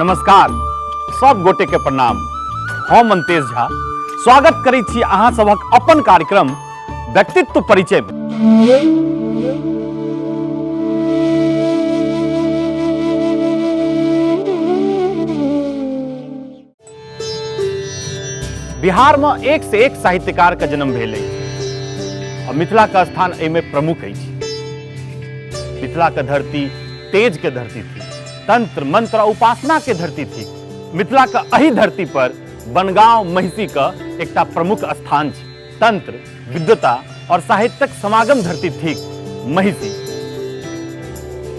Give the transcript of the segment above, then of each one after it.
नमस्कार, सब गोटे के प्रणाम। हम अंतेश झा स्वागत करै छी अहाँ सभक अपन कार्यक्रम व्यक्तित्व परिचय में। बिहार में एक से एक साहित्यकार के जन्म भेल अछि और मिथिला के स्थान एहिमे प्रमुख अछि। मिथिला के धरती तेज के धरती थी, तंत्र मंत्र और उपासना के धरती थी। मिथिला के एही धरती पर बनगांव महिषी के एकटा प्रमुख स्थान छै। तंत्र विद्वता और साहित्यक समागम धरती थी महिषी।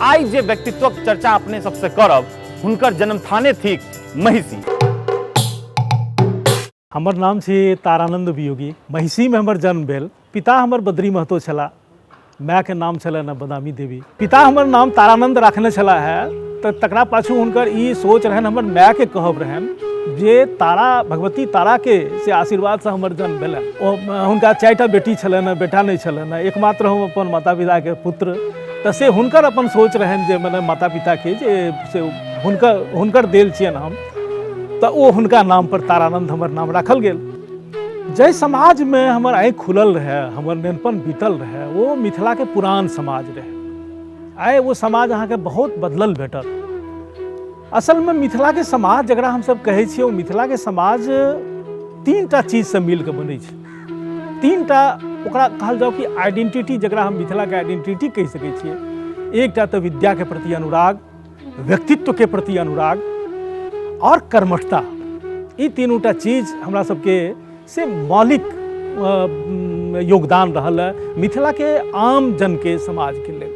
आइ जे व्यक्तित्वक चर्चा अपने सबसे करब हुनकर जन्मस्थाने थी महिषी। हमर नाम छी तारानंद वियोगी। महिषीमे हमर जन्म भेल। पिता हमर बद्री महतो छलाह, मायके नाम छलनि बदामी देवी। पिता हमर नाम तारानंद रखने छलाह है तऽ तकरा पाछू हुनकर ई सोच रहनि, हमर मायके कहब रहनि जे तारा भगवती ताराके से आशीर्वादसँ हमर जन्म भेलनि। ओ हुनका 4टा बेटी छलनि, बेटा नहि छलनि, एकमात्र हम अपन माता पिताके पुत्र। तऽ से हुनकर अपन सोच रहनि जे मने माता पिताके जे से हुनकर देल छियनि हम, तऽ ओ हुनका नामपर तारानंद हमर नाम राखल गेल। जाहि समाजमे हमर आँखि खुलल रहै, हमर नेनपन बीतल रहै, ओ मिथिलाके पुरान समाज रहै। आइ ओ समाज अहाँके बहुत बदलल भेटत। असलमे मिथिलाके समाज जकरा हमसब कहै छियै, ओ मिथिलाके समाज 3टा चीजसँ मिलके बनै छै। 3टा ओकरा कहल जाउ कि आइडेंटिटी, जकरा हम मिथिलाके आइडेंटिटी कहि सकै छियै। एकटा तऽ विद्याके प्रति अनुराग, व्यक्तित्वके प्रति अनुराग और कर्मठता। ई 3टा चीज हमरा सबके से मौलिक योगदान रहल है मिथिलाके आम जनके समाजके लेल।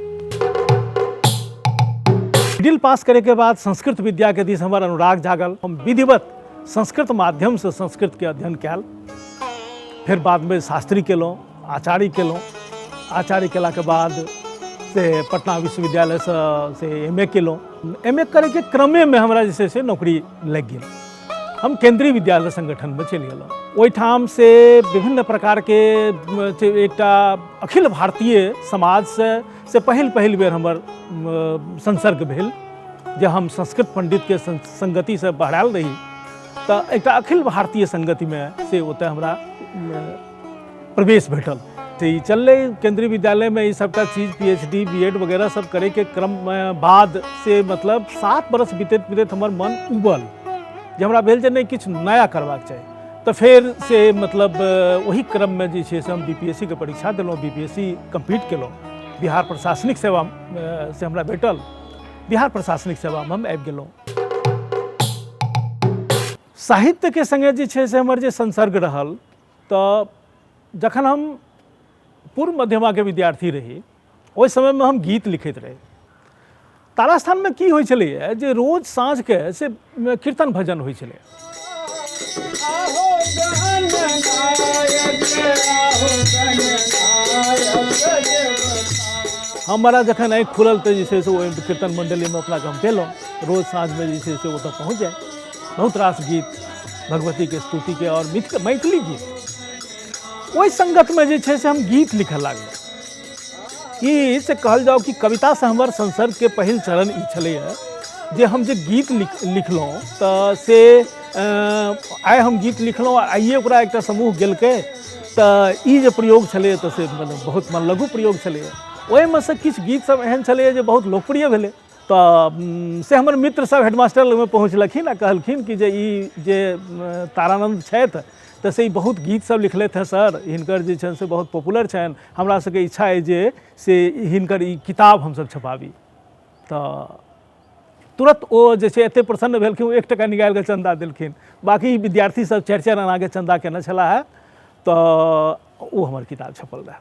मिडिल पास करैके बाद संस्कृत विद्याके दिस हमर अनुराग जागल। हम विधिवत संस्कृत माध्यमसँ संस्कृतके अध्ययन कयल। फिर बादमे शास्त्री केलहुँ, आचार्य केलहुँ। आचार्य केलाके बाद से पटना विश्वविद्यालयसँ से एम ए केलहुँ। एम ए करैके क्रमेमे हमरा जे छै से नौकरी लागि गेल। हम केंद्रीय विद्यालय संगठनमे चलि गेलहुँ। ओहिठाम से विभिन्न प्रकारके एकटा अखिल भारतीय समाजसँ से पहिल पहिल बेर हमर संसर्ग भेल। जे हम संस्कृत पंडितके संगतिसँ बहरायल रही तऽ एकटा अखिल भारतीय संगतिमे से ओतऽ हमरा प्रवेश भेटल। तऽ ई चललै केंद्रीय विद्यालयमे ई सबटा चीज P H D B Ed वगैरह सब करैके क्रममे बाद से मतलब 7 बरस बीतैत बीतैत हमर मन उबल, जे हमरा भेल जे नहि किछु नया करबाक चाही। तऽ फेर से मतलब ओहि क्रममे जे छै से हम बी पी एस सी के परीक्षा देलहुँ, B P S C complete केलहुँ। बिहार प्रशासनिक सेवा से हमरा भेटल। बिहार प्रशासनिक सेवामे हम आबि गेलहुँ। साहित्यके सङ्गे जे छै से हमर जे संसर्ग रहल, तऽ जखन हम पूर्व मध्यमाके विद्यार्थी रही ओहि समयमे हम गीत लिखैत रही। तारास्थानमे की होइ छलैए जे रोज साँझके से कीर्तन भजन होइ छलैए। हमरा जखन आँखि खुलल तऽ जे छै से ओहि कीर्तन मण्डलीमे अपनाके हम पेलहुँ। रोज साँझमे जे छै से ओतऽ पहुँच जाइ। बहुत रास गीत भगवतीके स्तुतिके और मैथिली गीत। ओहि संगतमे जे छै से हम गीत लिखऽ लागलहुँ। ई से कहल जाउ कि कवितासँ हमर संसर्गके पहिल चरण ई छलैए जे हम जे गीत लिखलहुँ तऽ से आइ हम गीत लिखलहुँ आ आइए ओकरा एकटा समूह गेलकै, तऽ ई जे प्रयोग छलैए तऽ से मतलब बहुत मनलगू प्रयोग छलैए। ओहिमे सँ किछु गीत सब एहन छलैए जे बहुत लोकप्रिय भेलै। तऽ से हमर मित्र सब हेडमास्टर लगमे पहुँचलखिन आ कहलखिन कि जे ई जे तारानंद छथि तऽ से ई बहुत गीत सब लिखलथि हँ सर, हिनकर जे छनि से बहुत पॉपुलर छनि, हमरा सबके इच्छा अइ जे से हिनकर ई किताब हमसब छपाबी। तऽ तुरत ओ जे छै एते प्रसन्न भेलखिन, ओ 1 टका निकालिकऽ चन्दा देलखिन। बाकी विद्यार्थी सब 4-4 आनाके चन्दा केने छलाह हे, तऽ ओ हमर किताब छपल रहए।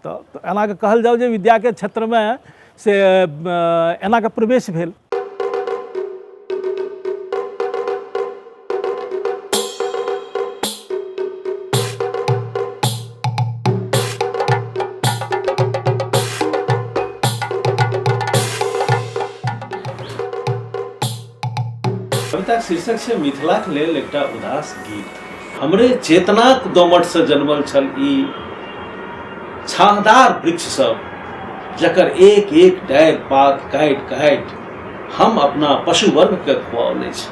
तऽ एनाके कहल जाउ जे विद्याके क्षेत्रमे से एनाके प्रवेश भेल। कविताक शीर्षक छै मिथिलाक लेल एकटा उदास गीत। हमरे चेतनाक दोमटसँ जन्मल छल ई छाहदार वृक्ष सब, जकर एक एक डारि पात काटि काटि हम अपना पशु वर्गके खुआओल अछि।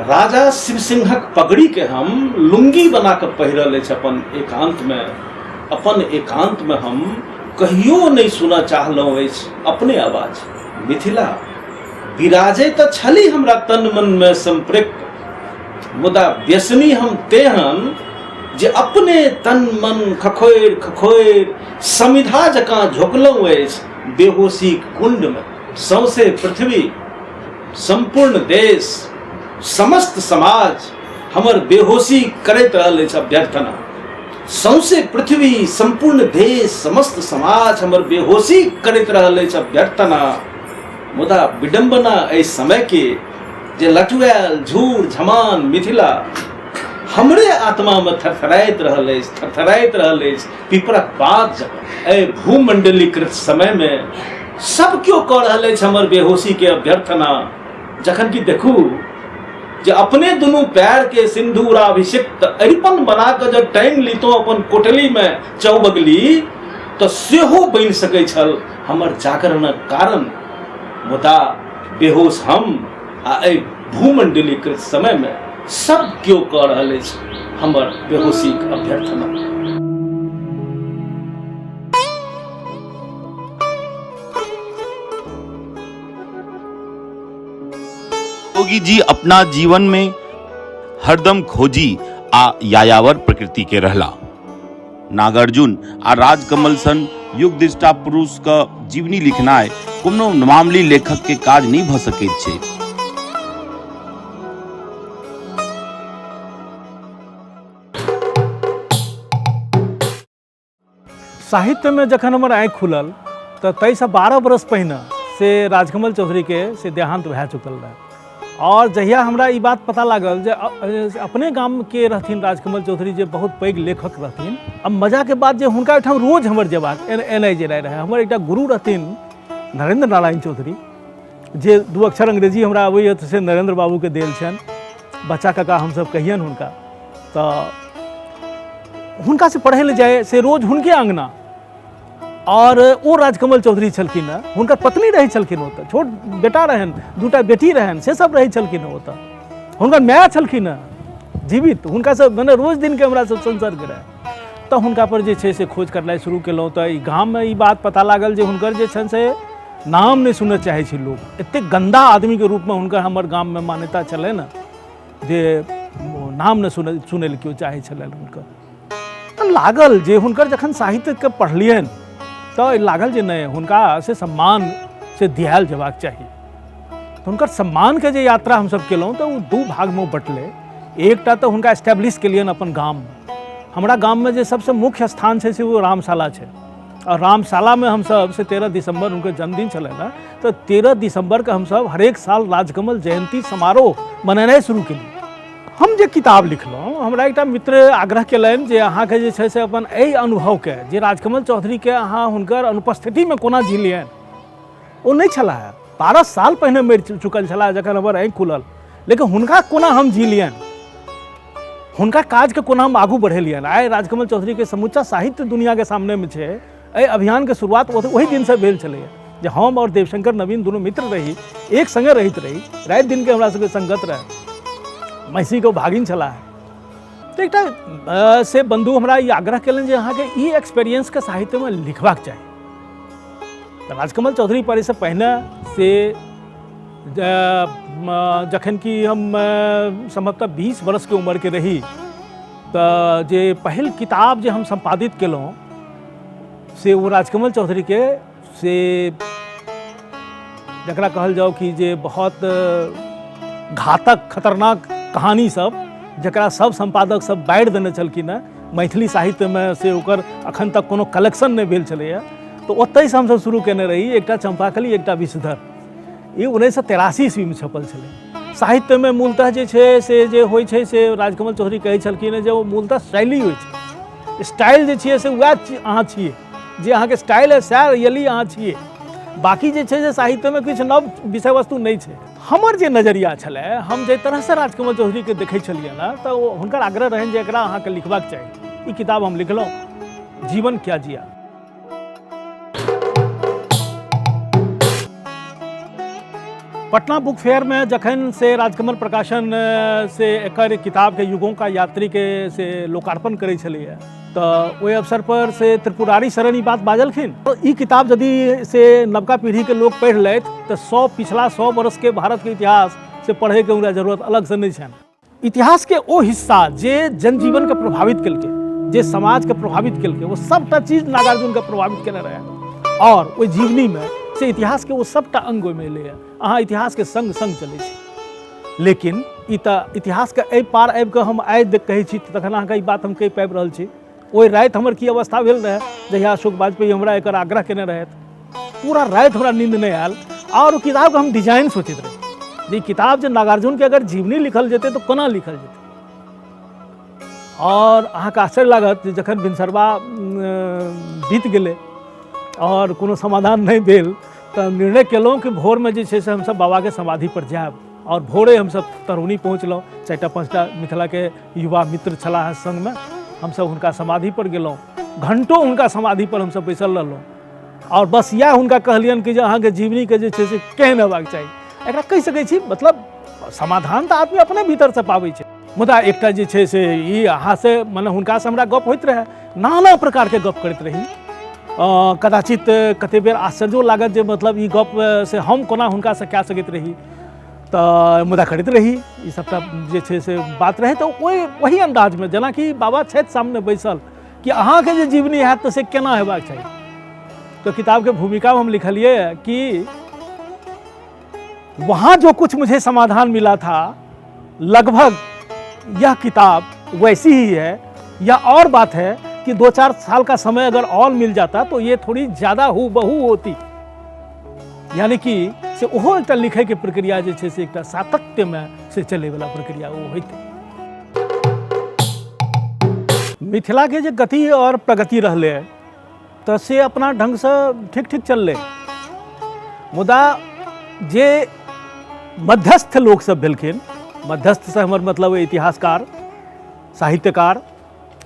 राजा शिव सिंहक पगड़ीके हम लुंगी बना कऽ पहिरल अछि अपन एकान्तमे। अपन एकान्तमे हम कहियो नहि सुनऽ चाहलहुँ अछि अपने आवाज। मिथिला विराजै तऽ छली हमरा तन मनमे सम्पृक्त, मुदा व्यसनी हम तेहन जे अपने तन मन खखोरि खखोरि समिधा जकाँ झोकलहुँ अछि बेहोशीक कुण्डमे। सौंसे पृथ्वी, सम्पूर्ण देश, समस्त समाज हमर बेहोशी करैत रहल अछि अभ्यर्थना। सौंसे पृथ्वी, सम्पूर्ण देश, समस्त समाज हमर बेहोशी करैत रहल अछि अभ्यर्थना। मुदा विडम्बना एहि समयके जे लटुआयल झूर झमान मिथिला हमरे आत्मामे थरथराइत रहल अछि, थरथराइत रहल अछि पीपरक पात जकाँ। एहि भूमंडलीकृत समयमे सब केओ कऽ रहल अछि हमर बेहोशीके अभ्यर्थना, जखन कि देखू जे अपने दुनू पैरके सिंदूराभिषिक्त अरिपन बना कऽ जँ टाँगि लितहुँ अपन कोठलीमे चौबगली तऽ सेहो बनि सकै छल हमर जागरणक कारण। मुदा बेहोश हम आ एहि भूमंडलीकृत समयमे सब केओ कऽ रहल अछि हमर बेहोशीक अभ्यर्थना। योगी जी अपना जीवन में हरदम खोजी आ यायावर प्रकृति के रहला। नागार्जुन आ राजकमल सन युग दृष्टा पुरुष क जीवनी लिखनाइ कोनो मामूली लेखक के काज नहीं भ सकैत छै। साहित्यमे जखन हमर आँखि खुलल तऽ ताहिसँ 12 बरस पहिने से राजकमल चौधरीके से देहान्त भए चुकल रहै। आओर जहिया हमरा ई बात पता लागल जे अपने गामके रहथिन राजकमल चौधरी, जे बहुत पैघ लेखक रहथिन। आ मजाके बात जे हुनका ओहिठाम रोज हमर जेबाक एनाइ जेनाइ रहै। हमर एकटा गुरु रहथिन नरेन्द्र नारायण चौधरी, जे दू अक्षर अंग्रेजी हमरा अबैए तऽ से नरेन्द्र बाबूके देल छनि, बच्चा काका हमसब कहियनि हुनका। तऽ हुनकासँ पढ़ै लए जाइ से रोज हुनके अङ्गना। आओर ओ राजकमल चौधरी छलखिन हँ, हुनकर पत्नी रहै छलखिन ओतऽ, छोट बेटा रहनि, दूटा बेटी रहनि, से सब रहै छलखिन हँ ओतऽ। हुनकर माय छलखिन हँ जीवित, हुनकासँ मने रोज दिनके हमरा सब संसर्ग रहै। तऽ हुनका पर जे छै से खोज करनाइ शुरू केलहुँ। तऽ ई गाममे ई बात पता लागल जे हुनकर जे छनि से नाम नहि सुनऽ चाहै छै लोक, एतेक गन्दा आदमीके रूपमे हुनकर हमर गाममे मान्यता छलै ने जे नाम नहि सुनै लए केओ चाहै छलनि हुनकर। तऽ लागल जे हुनकर जखन साहित्यके पढ़लियनि तऽ लागल जे नहि, हुनका से सम्मान से दियायल जेबाक चाही। तऽ हुनकर सम्मानके जे यात्रा हमसब केलहुँ तऽ ओ दू भागमे बँटलै। एकटा तऽ हुनका एस्टेब्लिश केलियनि अपन गाममे। हमरा गाममे जे सबसँ मुख्य स्थान छै से ओ रामशाला छै। आओर रामशालामे हमसब से 13 दिसम्बर हुनकर जन्मदिन छलनि हँ, तऽ 13 दिसम्बरके हमसब हरेक साल राजकमल जयन्ती समारोह मनेनाइ शुरू केलियै। हम जे किताब लिखलहुँ, हमरा एकटा मित्र आग्रह केलनि जे अहाँके जे छै से अपन एहि अनुभवके जे राजकमल चौधरीके अहाँ हुनकर अनुपस्थितिमे कोना जीलियनि। ओ नहि छलाह, 12 साल पहिने मरि चुकल छलाह जखन हमर आँखि खुलल, लेकिन हुनका कोना हम जीलियनि, हुनका काजके कोना हम आगू बढ़ेलियनि। आइ राजकमल चौधरीके समूचा साहित्य दुनियाके सामनेमे छै। एहि अभियानके शुरुआत ओहि दिनसँ भेल छलैए जे हम आओर देवशंकर नवीन दुनू मित्र रही, एक सङ्गे रहैत रही, राति दिनके हमरा सबके सङ्गत रहै। महिषीके भागिन छलाह। तऽ एकटा से बन्धु हमरा ई आग्रह केलनि जे अहाँके ई एक्सपीरियंसके साहित्यमे लिखबाक चाही। तऽ राजकमल चौधरी पर एहिसँ पहिने से जखन कि हम सम्भवतः 20 वर्षके उम्रके रही तऽ जे पहिल किताब जे हम सम्पादित केलहुँ से ओ राजकमल चौधरीके से जकरा कहल जाउ कि जे बहुत घातक खतरनाक कहानी सब जकरा सब सम्पादक सब बाढ़ि देने छलखिन हँ मैथिली साहित्यमे, से ओकर अखन तक कोनो कलेक्शन नहि भेल छलैए। तऽ ओतहिसँ हमसब शुरू केने रही, एकटा चम्पाकली एकटा विषधर। ई 1983 ईस्वीमे छपल छलै। साहित्यमे मूलतः जे छै से जे होइ छै से राजकमल चौधरी कहै छलखिन जे ओ मूलतः शैली होइ छै, स्टाइल जे छियै से वएह अहाँ छियै, जे अहाँके स्टाइल है सएह रियली अहाँ छियै। बाकी जे छै से साहित्यमे किछु नव विषय वस्तु नहि छै। हमर जे नजरिया छलै, हम जाहि तरहसँ राजकमल चौधरीके देखै छलियै ने, तऽ ओ हुनकर आग्रह रहनि जे एकरा अहाँके लिखबाक चाही। ई किताब हम लिखलहुँ, जीवन क्या जिया। पटना बुक फेयर में जखन से राजकमल प्रकाशन से एकर किताबके युगों का यात्री के से लोकार्पण करै छलैए, तऽ ओहि अवसर पर से त्रिपुरारी शरण ई बात बाजलखिन। ई किताब यदि से नवका पीढ़ीके लोक पढ़ि लथि तऽ पिछला 100 वर्षके भारतके इतिहास से पढ़ैके हुनका जरूरत अलगसँ नहि छनि। इतिहासके ओ हिस्सा जे जनजीवनके प्रभावित केलकै, जे समाजके प्रभावित केलकै, ओ सबटा चीज नागार्जुनके प्रभावित केने रहै और ओहि जीवनीमे से इतिहासके ओ सबटा अंग ओहिमे एलैए। अहाँ इतिहासके संग संग चलै छी, लेकिन ई तऽ इतिहासके एहि पार आबिकऽ हम आइ कहै छी तखन अहाँके ई बात हम कहि पाबि रहल छी। ओहि राति हमर की अवस्था भेल रहै जहिया अशोक वाजपेयी हमरा एकर आग्रह केने रहथि, पूरा राति हमरा नींद नहि आयल और ओ किताबके हम डिजाइन सोचैत रही जे किताब जे नागार्जुनके अगर जीवनी लिखल जेतै तऽ कोना लिखल जेतै। और अहाँके आश्चर्य लागत जे जखन भिनसरवा बीत गेलै और कोनो समाधान नहि भेल तऽ निर्णय केलहुँ कि भोरमे जे छै से हमसब बाबाके समाधिपर जायब और भोरे हमसब तरौनी पहुँचलहुँ। 4टा 5टा मिथिलाके युवा मित्र छलाह संगमे, हमसब हुनका समाधिपर गेलहुँ। घंटों हुनका समाधिपर हमसब बैसल रहलहुँ और बस इएह हुनका कहलियनि कि जे अहाँके जीवनीके जे छै से केहन हेबाक चाही। एकरा कहि सकै छी मतलब समाधान तऽ आदमी अपने भीतरसँ पाबै छै, मुदा एकटा जे छै से ई अहाँसँ मने हुनकासँ हमरा गप होइत रहै, नाना प्रकारके गप करैत रही। कदाचित कते बेर आश्चर्यो लागत जे मतलब ई गप से हम कोना हुनकासँ कए सकैत रही, तऽ मुदा करैत रही। ई सबटा जे छै से बात रहै। तऽ ओहि अन्दाजमे जेनाकि बाबा छथि सामने बैसल कि अहाँके जे जीवनी हैत तऽ से केना हेबाक चाही। तऽ किताबके भूमिकामे हम लिखलियै कि वहाँ जो कुछ मुझे समाधान मिला था लगभग यह किताब वैसी ही है, या और बात है कि 2-4 साल का समय अगर और मिल जाता तो ये थोड़ी ज़्यादा हूबहू होती। यानी कि से ओहो एकटा लिखैके प्रक्रिया जे छै से एकटा सातत्यमे से चलैवला प्रक्रिया ओ होइतै। मिथिलाके जे गति और प्रगति रहलै तऽ से अपना ढङ्गसँ ठीक ठीक चललै, मुदा जे मध्यस्थ लोकसब भेलखिन, मध्यस्थसँ हमर मतलब इतिहासकार, साहित्यकार,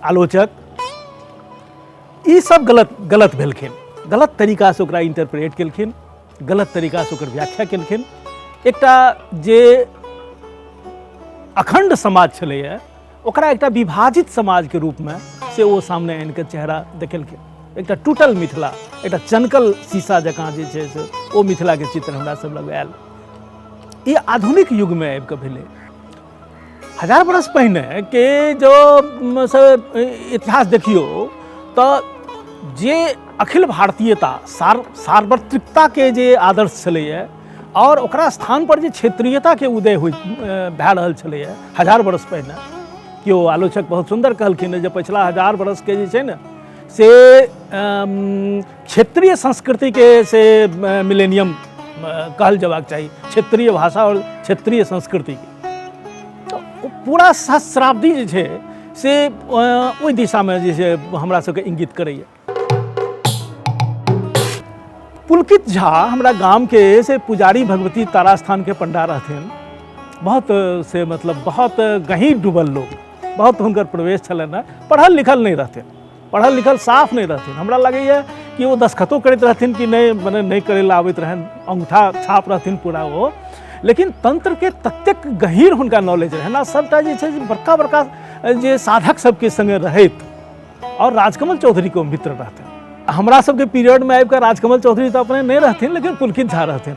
आलोचक, ई सब गलत भेलखिन, गलत तरीकासँ ओकरा इंटरप्रेट केलखिन, गलत तरीकासँ ओकर व्याख्या केलखिन। एकटा जे अखण्ड समाज छलैए ओकरा एकटा विभाजित समाजके रूपमे से ओ सामने आनिके चेहरा देखेलखिन। एकटा टूटल मिथिला, एकटा चनकल शीशा जकाँ जे छै से ओ मिथिलाके चित्र हमरा सब लग आयल। ई आधुनिक युगमे आबिकऽ भेलै। 1000 बरस पहिने के जो से इतिहास देखियौ तऽ जे अखिल भारतीयता सार्वत्रिकता के जे आदर्श छलैए और ओकरा स्थान पर जे क्षेत्रीयता के उदय हो भए रहल छलैए 1000 बरस पहिने। केओ आलोचक बहुत सुन्दर कहलखिन जे पछिला 1000 बरस के जे छै ने से क्षेत्रीय संस्कृति के से मिलेनियम कहल जबाक चाही, क्षेत्रीय भाषा और क्षेत्रीय संस्कृति के। तऽ ओ पूरा सहस्राब्दी जे छै से ओहि दिशामे जे छै हमरा सबके इंगित करैए। पुलकित झा हमरा गामके से पुजारी भगवती तारा स्थानके पंडा रहथिन, बहुत से मतलब बहुत गहींर डूबल लोग, बहुत हुनकर प्रवेश छलनि हेँ। पढ़ल लिखल नहि रहथिन, पढ़ल लिखल साफ नहि रहथिन। हमरा लगैए कि ओ दस्तखतो करैत रहथिन कि नहि, मने नहि करै लए आबैत रहनि, अंगूठा छाप रहथिन पूरा ओ, लेकिन तंत्रके ततेक गहींर हुनका नॉलेज रहनि आ सबटा जे छै बड़का बड़का जे साधक सबके सङ्गे रहैत और राजकमल चौधरीके ओ मित्र रहथिन। हमरा सबके पीरियडमे आबिकऽ राजकमल चौधरी तऽ अपने नहि रहथिन, लेकिन पुलकित झा रहथिन।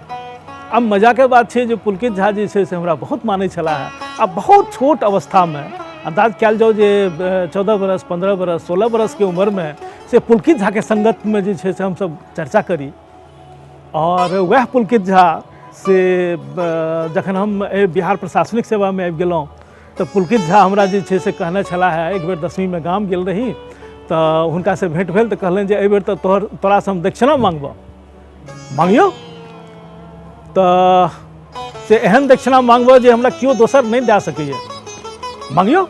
आब मजाके बात छै जे पुलकित झा जे छै से हमरा बहुत मानै छलाह आ बहुत छोट अवस्थामे, अंदाज कयल जाउ जे 14 बरस 15 बरस 16 बरसके उम्रमे से पुलकित झाके संगतमे जे छै से हमसब चर्चा करी। और वएह पुलकित झा से जखन हम बिहार प्रशासनिक सेवामे आबि गेलहुँ तऽ पुलकित झा हमरा जे छै से कहने छलाह हे, एक बेर 10वींमे गाम गेल रही तऽ हुनकासँ भेँट भेल तऽ कहलनि जे एहिबेर तऽ तोरासँ हम दक्षिणा माँगबऽ, माँगियौ तऽ से एहन दक्षिणा माँगबऽ जे हमरा केओ दोसर नहि दए सकैए, माँगियौ।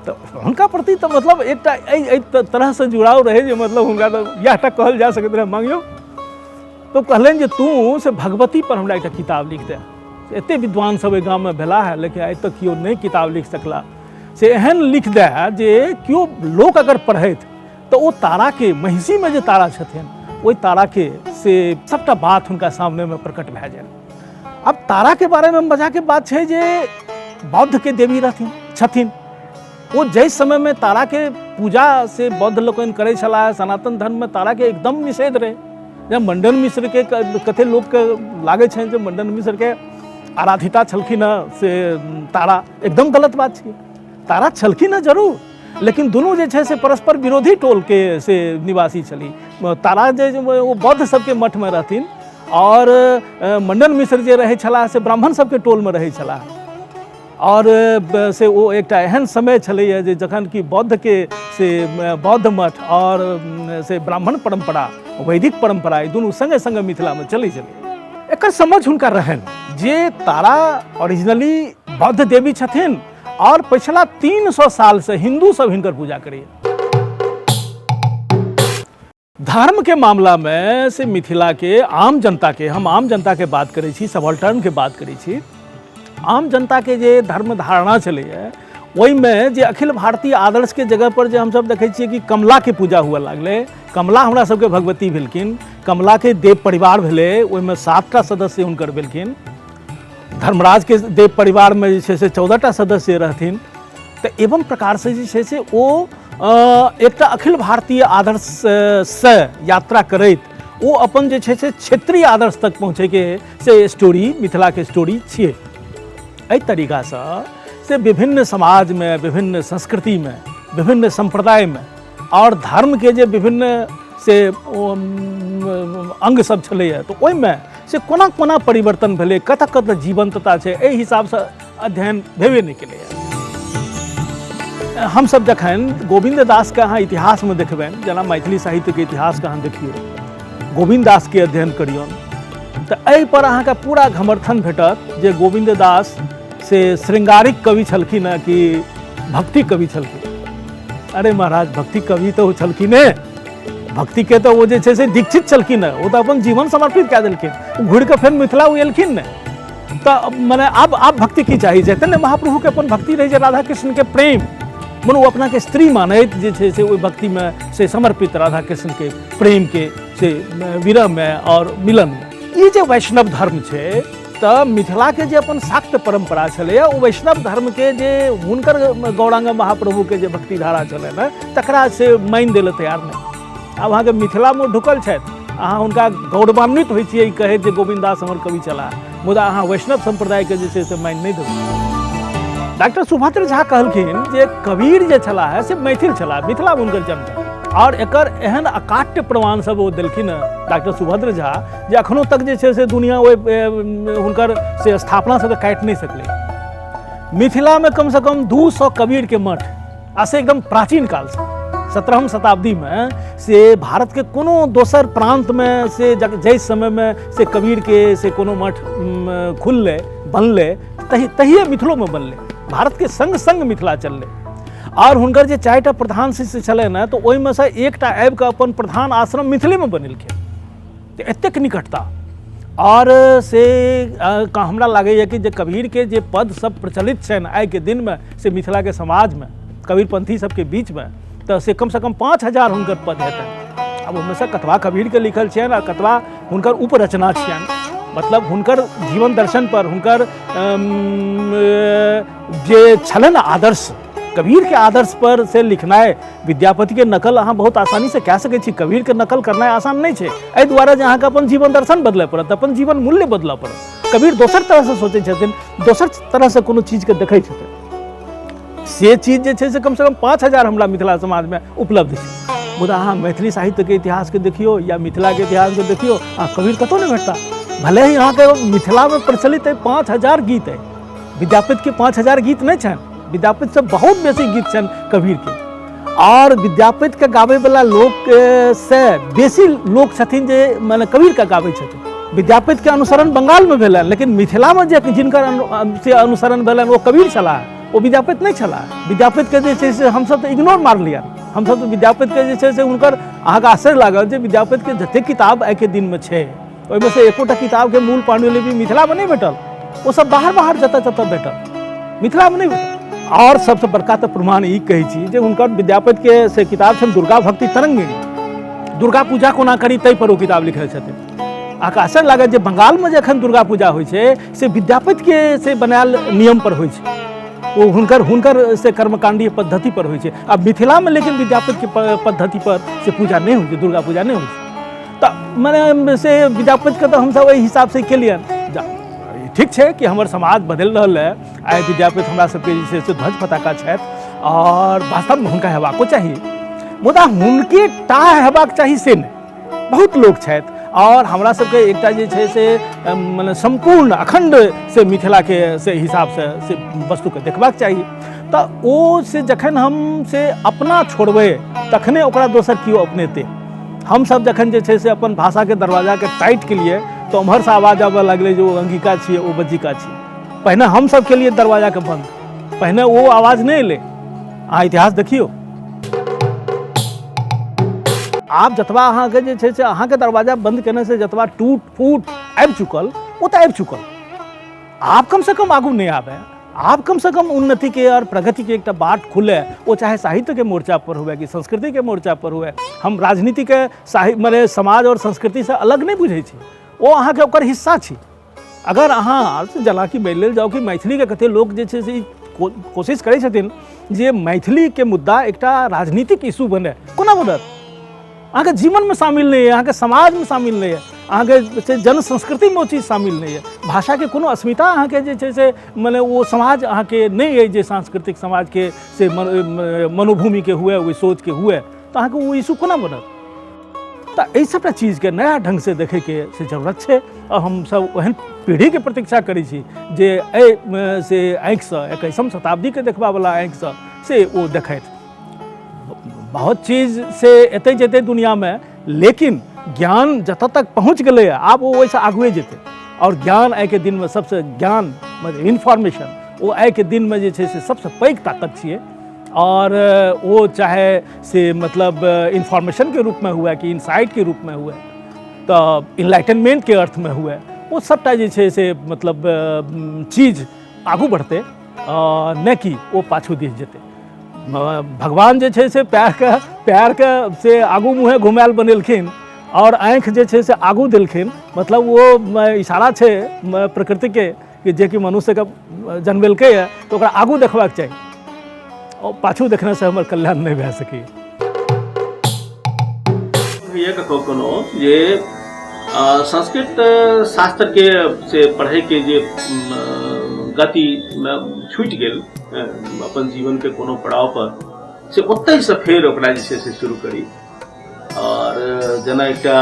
तऽ हुनका प्रति तऽ मतलब एकटा एहि तरहसँ जुड़ाव रहै जे मतलब हुनका तऽ इएह टा कहल जा सकैत रहै, माँगियौ। तऽ कहलनि जे तू से भगवती पर हमरा एकटा किताब लिख दे, एते विद्वान सब एहि गाममे भेला है लेकिन आइ तक केओ नहि किताब लिख सकला, से एहन लिख दे जे केओ लोक अगर पढ़ैत तऽ ओ ताराके, महिषीमे जे तारा छथिन ओहि ताराके से सबटा बात हुनका सामनेमे प्रकट भए जाय। आब ताराके बारेमे मजाके बात छै जे बौद्धके देवी रहथिन छथिन। ओ जाहि समयमे ताराके पूजा से बौद्ध लोकनि करै छलाह, सनातन धर्ममे ताराके एकदम निषेध रहै। जेना मंडन मिश्रके कते लोकके लागै छनि जे मंडन मिश्रके आराधिता छलखिन हँ से तारा, एकदम गलत बात छै। तारा छलखिन हँ जरूर, लेकिन दुनू जे छै से परस्पर विरोधी टोलके से निवासी छली। तारा जे ओ बौद्ध सबके मठमे रहथिन आओर मंडन मिश्र जे रहै छलाह से ब्राह्मण सबके टोलमे रहै छलाह। आओर से ओ एकटा एहन समय छलैए जे जखन कि बौद्धके से बौद्ध मठ आओर से ब्राह्मण परम्परा, वैदिक परम्परा, ई दुनू सङ्गे सङ्गे मिथिलामे चलै छलै। एकर समझ हुनका रहनि जे तारा ओरिजिनली बौद्ध देवी छथिन आओर पछिला 300 सालसँ हिन्दू सब हिनकर पूजा करैए। धर्म के मामला में से मिथिला के आम जनता के, हम आम जनता के बात करै छी, सबाल्टर्न के बात करै छी, आम जनता के जे धर्म धारणा छलैए ओहिमे जे अखिल भारतीय आदर्श के जगह पर जे हमसब देखै छियै कि कमला के पूजा हुअ लागलै, कमला हमरा सबके भगवती भेलखिन, कमला के देव परिवार भेलै, ओहिमे 7टा सदस्य हुनकर भेलखिन, धर्मराज के देव परिवार में जे छै से 14टा सदस्य रहथिन। तऽ एवं प्रकारसँ जे छै से ओ एकटा अखिल भारतीय आदर्श से यात्रा करैत ओ अपन जे छै से क्षेत्रीय आदर्श तक पहुँचैके से स्टोरी मिथिलाके स्टोरी छियै। एहि तरीकासँ से विभिन्न समाजमे, विभिन्न संस्कृतिमे, विभिन्न सम्प्रदायमे आओर धर्मके जे विभिन्न से अंग सब छलैए तऽ ओहिमे से कोना कोना परिवर्तन भेलै, कतऽ कतऽ जीवन्तता छै, एहि हिसाबसँ अध्ययन भेबे नहि केलैए। हमसब जखन गोविन्द दासके अहाँ इतिहासमे देखबनि, जेना मैथिली साहित्यके इतिहासके अहाँ देखियौ, गोविन्द दासके अध्ययन करियौन तऽ एहिपर अहाँके पूरा घमर्थन भेटत जे गोविन्द दास से श्रृंगारिक कवि छलखिन हँ कि भक्ति कवि छलखिन। अरे महाराज, भक्ति कवि तऽ ओ छलखिन हे, भक्तिके तऽ ओ जे छै से दीक्षित छलखिन हँ, ओ तऽ अपन जीवन समर्पित कए देलखिन, ओ घुरि कऽ फेर मिथिला ओ एलखिन नहि। तऽ मने आब भक्ति की चाही? चैतन्य महाप्रभुके अपन भक्ति रहै जे राधा कृष्णके प्रेम, मने ओ अपनाके स्त्री मानैत जे छै से ओहि भक्तिमे से समर्पित राधा कृष्णके प्रेमके से विरहमे आओर मिलनमे। ई जे वैष्णव धर्म छै तऽ मिथिलाके जे अपन शाक्त परम्परा छलैए ओ वैष्णव धर्मके जे हुनकर गौरांग महाप्रभुके जे भक्ति धारा छलै ने तकरा से मानि दै लए तैयार नहि। आब अहाँके मिथिलामे ढुकल छथि, अहाँ हुनका गौरवान्वित होइ छियै ई कहैत जे गोविन्द दास हमर कवि छलाह, मुदा अहाँ वैष्णव सम्प्रदायके जे छै से मानि नहि देबै। डॉक्टर सुभद्र झा कहलखिन जे कबीर जे छलाह से मैथिल छलाह, मिथिलामे हुनकर जन्म भेल और एकर एहन अकाट्य प्रमाण सब ओ देलखिन हँ डॉक्टर सुभद्र झा जे अखनो तक जे छै से दुनिया ओहि हुनकर से स्थापना सबके काटि नहि सकलै। मिथिलामे कमसँ कम 200 कबीरके मठ आ से एकदम प्राचीन कालसँ 17वीं शताब्दीमे से भारतके कोनो दोसर प्रान्तमे से जाहि समयमे से कबीरके से कोनो मठ खुललै बनलै तहिए मिथिलोमे बनलै, भारतके सङ्ग सङ्ग मिथिला चललै। आओर हुनकर जे 4टा प्रधान शिष्य छलै ने तऽ ओहिमे सँ एकटा आबिकऽ अपन प्रधान आश्रम मिथिलेमे बनेलखिन, तऽ एतेक निकटता। आओर से हमरा लागैए कि जे कबीरके जे पद सब प्रचलित छनि आइके दिनमे से मिथिलाके समाजमे कबीरपंथी सबके बीचमे, तऽ से कमसँ कम 5000 हुनकर पद हेतनि। आब ओहिमे सँ कतबा कबीरके लिखल छियनि आ कतबा हुनकर उपरचना छियनि, मतलब हुनकर जीवन दर्शन पर हुनकर जे छलनि आदर्श, कबीरके आदर्श पर से लिखनाइ, विद्यापतिके नकल अहाँ बहुत आसानीसँ कए सकै छी, कबीरके नकल करनाइ आसान नहि छै। एहि दुआरे जे अहाँके अपन जीवन दर्शन बदलय पड़त, अपन जीवन मूल्य बदलय पड़त। कबीर दोसर तरहसँ सोचै छथिन, दोसर तरहसँ कोनो चीजके देखै छथिन, से चीज जे छै से कमसँ कम 5000 हमरा मिथिला समाजमे उपलब्ध छै। मुदा अहाँ मैथिली साहित्यके इतिहासके देखियौ या मिथिलाके इतिहासके देखियौ, अहाँ कबीर कतहु नहि भेटता। भले ही अहाँके मिथिलामे प्रचलित अइ 5000 गीत अइ, विद्यापतिके 5000 गीत नहि छनि, विद्यापतिसँ बहुत बेसी गीत छनि कबीरके। आओर विद्यापतिके गाबैवला लोक से बेसी लोक छथिन जे मने कबीरके गाबै छथिन। विद्यापतिके अनुसरण बंगालमे भेलनि, लेकिन मिथिलामे जे जिनकर से अनुसरण भेलनि ओ कबीर छलाह, ओ विद्यापति नहि छलाह। विद्यापतिके जे छै से हमसब तऽ इग्नोर मारलियनि, हमसब तऽ विद्यापतिके जे छै से हुनकर अहाँके आश्चर्य लागल जे विद्यापतिके जतेक किताब आइके दिनमे छै ओहिमे से एकोटा किताबके मूल पांडुलिपि मिथिलामे नहि भेटल, ओ सब बाहर बाहर जतऽ जतऽ भेटल, मिथिलामे नहि भेटल। आओर सबसँ बड़का तऽ प्रमाण ई कहै छी जे हुनकर विद्यापतिके से किताब छनि दुर्गा भक्ति तरंगिणी, दुर्गा पूजा कोना करी ताहि पर ओ किताब लिखल छथिन। अहाँके आश्चर्य लागत जे बंगालमे जे एखन दुर्गा पूजा होइ छै से विद्यापतिके से बनायल नियमपर होइ छै, ओ हुनकर हुनकर से कर्मकांडीय पद्धति पर होइ छै। आ मिथिलामे लेकिन विद्यापतिके पद्धति पर से पूजा नहि होइ छै, दुर्गा पूजा नहि होइ छै। तऽ मने से विद्यापतिके तऽ हमसब एहि हिसाबसँ केलियनि। ठीक छै कि हमर समाज बदलि रहल है, आइ विद्यापति हमरा सबके जे छै से ध्वज पताका छथि आओर वास्तवमे हुनका हेबाको चाही, मुदा हुनके टा हेबाक चाही से नहि, बहुत लोक छथि। आओर हमरा सबके एकटा जे छै से मने सम्पूर्ण अखण्ड से मिथिलाके से हिसाबसँ से वस्तुके देखबाक चाही। तऽ ओ से जखन हम से अपना छोड़बै तखने ओकरा दोसर केओ अपनेतै। हमसब जखन जे छै से अपन भाषाके दरवाजाके टाइट केलिए तऽ ओम्हरसँ आवाज आबऽ लगलै जे ओ अंगिका छियै, ओ बज्जिका छियै। पहिने हमसब केलिए दरवाजाके बन्द, पहिने ओ आवाज नहि एलै। अहाँ इतिहास देखियौ, आब जतबा अहाँके जे छै से अहाँके दरवाजा बन्द केने से जतबा टूट फूट आबि चुकल ओ तऽ आबि चुकल, आब कमसँ कम आगू नहि आबै, आब कमसँ कम उन्नतिके आओर प्रगतिके एकटा बाट खुले, ओ चाहे साहित्यके मोर्चा पर हुए कि संस्कृतिके मोर्चा पर हुए। हम राजनीतिके मने समाज आओर संस्कृतिसँ अलग नहि बुझै छी, ओ अहाँके ओकर हिस्सा छी। अगर अहाँ जेनाकि मानि लेल जाउ कि मैथिलीके कते लोक जे छै से ई कोशिश करै छथिन जे मैथिलीके मुद्दा एकटा राजनीतिक इशू बने, कोना बनत? अहाँके जीवनमे शामिल नहि अइ, अहाँके समाजमे शामिल नहि अइ, अहाँके से जन संस्कृतिमे ओ चीज शामिल नहि अइ, भाषाके कोनो अस्मिता अहाँके जे छै से मने ओ समाज अहाँके नहि अइ जे सांस्कृतिक समाजके से मनोभूमिके हुए, ओहि सोचके हुए, तऽ अहाँके ओ इशू कोना बनत? तऽ एहि सबटा चीजके नया ढङ्गसँ देखैके से जरूरत छै। आओर हमसब ओहन पीढ़ीके प्रतीक्षा करै छी जे एहि से आँखिसँ 21म शताब्दीके देखबावला आँखिसँ से ओ देखथि। बहुत चीज से एतै जेतै दुनियामे, लेकिन ज्ञान जतऽ तक पहुँच गेलैए आब ओ ओहिसँ आगुए जेतै। आओर ज्ञान आइके दिनमे सबसँ ज्ञान मतलब इन्फॉर्मेशन ओ आइके दिनमे जे छै से सबसँ पैघ ताकत छियै। आओर ओ चाहे से मतलब इन्फॉर्मेशनके रूपमे हुए कि इनसाइटके रूपमे हुए, तऽ इनलाइटनमेंटके अर्थमे हुए, ओ सबटा जे छै से मतलब चीज आगू बढ़तै, नहि कि ओ पाछू दिस जेतै। भगवान जे छै से पैरके से आगू मुँहे घुमायल बनेलखिन आओर आँखि जे छै से आगू देलखिन, मतलब ओ इशारा छै प्रकृतिके कि जेकि मनुष्यके जन्मेलकैए तऽ ओकरा आगू देखबाक चाही, आओर पाछू देखनेसँ हमर कल्याण नहि भए सकैए। कोनो जे संस्कृत शास्त्रके से पढ़ैके जे गतिमे छूटि गेल अपन जीवनके कोनो पड़ाव पर, से ओतहिसँ फेर ओकरा जे छै से शुरू करी। आओर जेना एकटा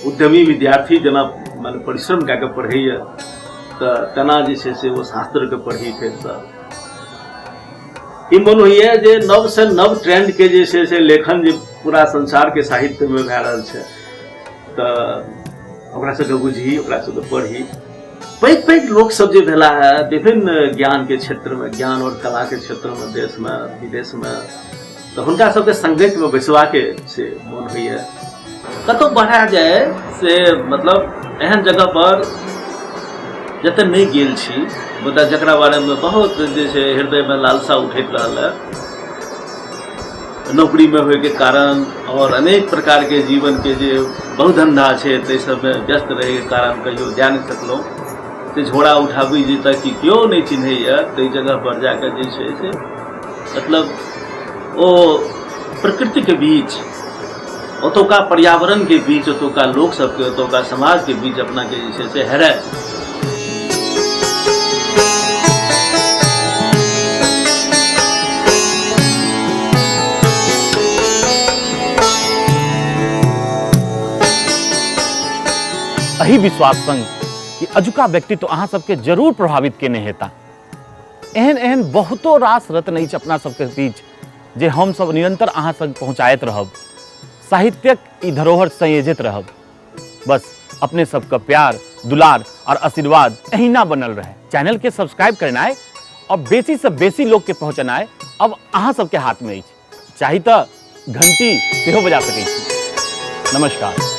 उद्यमी विद्यार्थी जेना माने परिश्रम कए कऽ पढ़ैए तऽ तेना जे छै से ओ शास्त्रके पढ़ी फेरसँ। ई मन होइए जे नव से नव ट्रेंडके जे छै से लेखन जे पूरा संसारके साहित्यमे भए रहल छै तऽ ओकरा सबके बुझी, ओकरा सबके पढ़ी। पैघ पैघ लोक सब जे भेला है विभिन्न ज्ञानके क्षेत्रमे, ज्ञान और कलाके क्षेत्रमे, देशमे विदेशमे, तऽ हुनका सबके संगतिमे बैसबाके से मोन होइए। कतहु बढ़ा जाय से मतलब एहन जगह पर जतऽ नहि गेल छी, मुदा जकरा बारेमे बहुत जे छै हृदयमे लालसा उठैत रहल है, नौकरीमे होइके कारण आओर अनेक प्रकारके जीवनके जे बहुत धन्धा छै ताहि सबमे व्यस्त रहैके कारण कहियो जा नहि सकलहुँ। से झोरा उठाबी जतऽ कि केओ नहि चिन्हैए ताहि जगहपर जाकऽ जे छै से मतलब ओ प्रकृतिके बीच, ओतुका पर्यावरणके बीच, ओतुका लोक सबके, ओतुका समाजके बीच अपनाके जे छै से हेराय। एहि विश्वास संग कि अजुका व्यक्तित्व अहाँ सबके जरूर प्रभावित केने हेता। एहन एहन बहुतो रास रत्न अछि अपना सबके बीच जे हम सब निरंतर अहाँ संग पहुँचाइत रहब, साहित्यक ई धरोहर संयोजित रहब। बस अपने सबके प्यार, दुलार और आशीर्वाद एहिना बनल रहे। चैनल के सब्सक्राइब करनाइ और बेसी से बेसी लोग के पहुँचनाइ अब अहाँ सबके हाथ में अछि। चाही तऽ घंटी सेहो बजा सकै छी। नमस्कार।